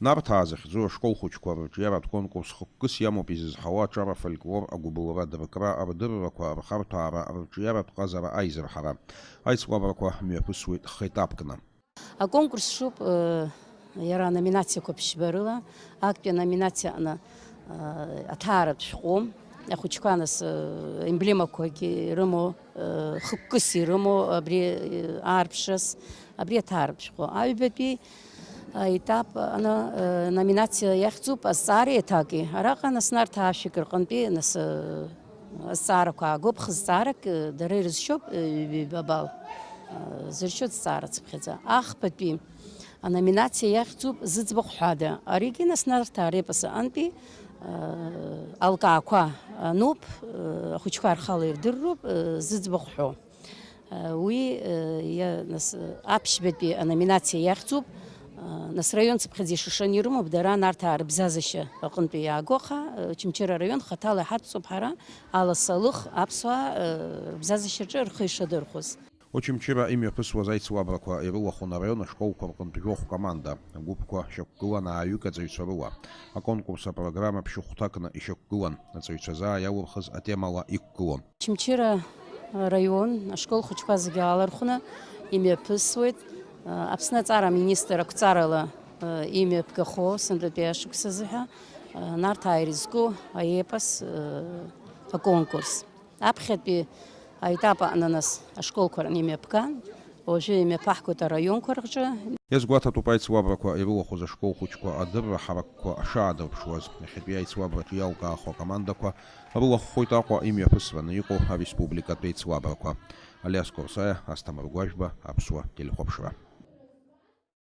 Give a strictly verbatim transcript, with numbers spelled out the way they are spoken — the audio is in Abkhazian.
Нарҭаа захьӡу ашкол хәыҷқәа рырҿиаратә конкурс хықәкыс иамоуп изызҳауа аҿар, афольклор, агәыбылра, адыркра, рдыррақәа, рхарҭәаара, рырҿиаратә ҟазара, аизырҳара. Аицлабрақәа мҩаԥысуеит хеҭапкны. Аконкурс шуп, э, иара аноминациақәа ԥшьба рыла, актәи аноминациа аҟны, э, аҭааратә шәҟәы, ахәыҷқәа нас, э, емблемақәагьы ирымоу, э, хықәкыс ирымоу абри, э, аарԥшраз, абри аҭааратә шәҟәы. Аҩбатәи аетап ана, э, номинациа иахьӡуп азҵаара еиҭаки. Араҟа нас Нарҭаа ашәак рҟынтәи нас, э, азҵаарақәа аагоуп, хызҵаарак, э, дара ирызшьоуп, э, ҩба балл, э, зыршьоит зҵаара цыԥхьаӡа. Ахԥатәи аноминациа иахьӡуп зыӡбахә ҳәада. Аригьы нас Нарҭаа репос аҟынтәи, э, алкаақәа ануп, э, ахәыҷқәа рхала ирдыруп, э, зыӡбахә ҳәо. Уи, иа-, нас, аԥшьбатәи аноминациа иахьӡуп, нас, раион цыԥхьаӡа ишышаны ирымоуп, дара Нарҭаа рыбзазашьа аҟынтәи иаагоу, аха Очамчыра араион хаҭала иҳадҵоуп ҳара, аласа лых аԥсуаа рыбзазашьаҿы рхы ишадырхәоз. Очамчыра имҩаԥысуаз аицлабрақәа ирылахәын араион ашколқәа рҟынтә жәохә команда, агәыԥқәа шьақәгылан ааҩык аҵаҩцәа рыла. Аконкурс апрограмма ԥшьыхәҭакны ишьақәгылан, аҵаҩцәа заа иалырхыз атемала иқәгылон. Очамчыра араион ашкол хәыҷқәа зегьы аалархәны имҩаԥысуеит Аԥсны аҵара аминистр ақәҵарала имҩаԥгахо сынтәатәи ашықәс азыҳәа Нарҭаа ирызку аепос аконкурс. Аԥхьатәи аетап аҟны нас ашколқәа рҟны имҩаԥган, уажәы имҩаԥаҳгоит араионқәа рҿы. Иазгәаҭатәуп аицлабрақәа ирылахәыз ашкол хәыҷқәа адырра ҳаракқәа шаадырԥшуаз. Иахьатәи аицлабраҿы иалкаахо акомандақәа рылахәхоит Аҟәа имҩаԥысраны иҟоу ареспубликатә еицлабрақәа. Алиас Корсаиа, Асҭамыр Гәажәба, Аԥсуа телехәаԥшра.